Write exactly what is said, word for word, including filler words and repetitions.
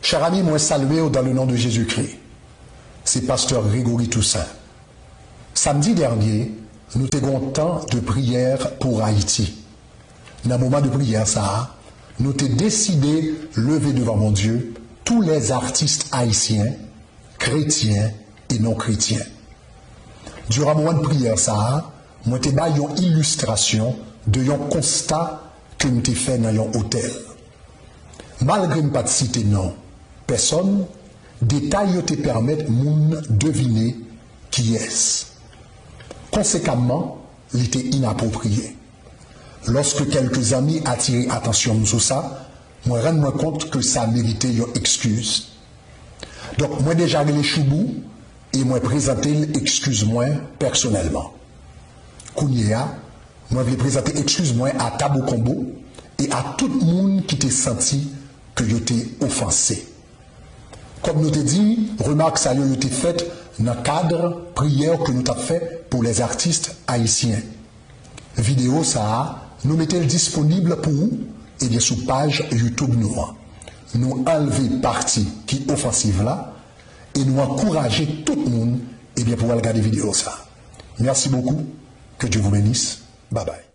Chers amis, mwen salye w dans le nom de Jésus-Christ. Se pastè Gregory Toussaint. Samdi dènye, nou te gen yon tan de priyè pou Ayiti. Nan moman de priyè sa a, nou te deside leve devan Bondye tous les artistes haïtiens, chrétiens et non chrétiens. Diran moman de priyè sa a, mwen te bay yon ilistrasyon de yon konsta ke m te fè nan yon otèl. Malgre m pa t site non pèsòn, detay yo te pèmèt moun devine kiyès. Konsekamman, li te inapwopriye. Lòske kèlke zanmi atire atansyon m sou sa, mwen rann mwen kont ke sa merite yon ekskiz. Donk, mwen deja rele Choubou e mwen prezante l ekskiz mwen pèsonèlman. Kounye a, mwen vle prezante ekskiz mwen a Tabou Konbo e a tout moun ki te santi ke yo te ofanse. Kòm nou te di, remak sa yo, yo te fèt nan kad priyè ke nou t ap fè pou les artistes haïtiens. Videyo sa a, nou mete l disponib pou ou, ebyen, sou paj YouTube nou an. Nou anlve pati ki ofansiv la e nou ankouraje tout moun, ebyen, pou al gade videyo sa a. Merci beaucoup. Que Dieu vous bénisse. Bye bye.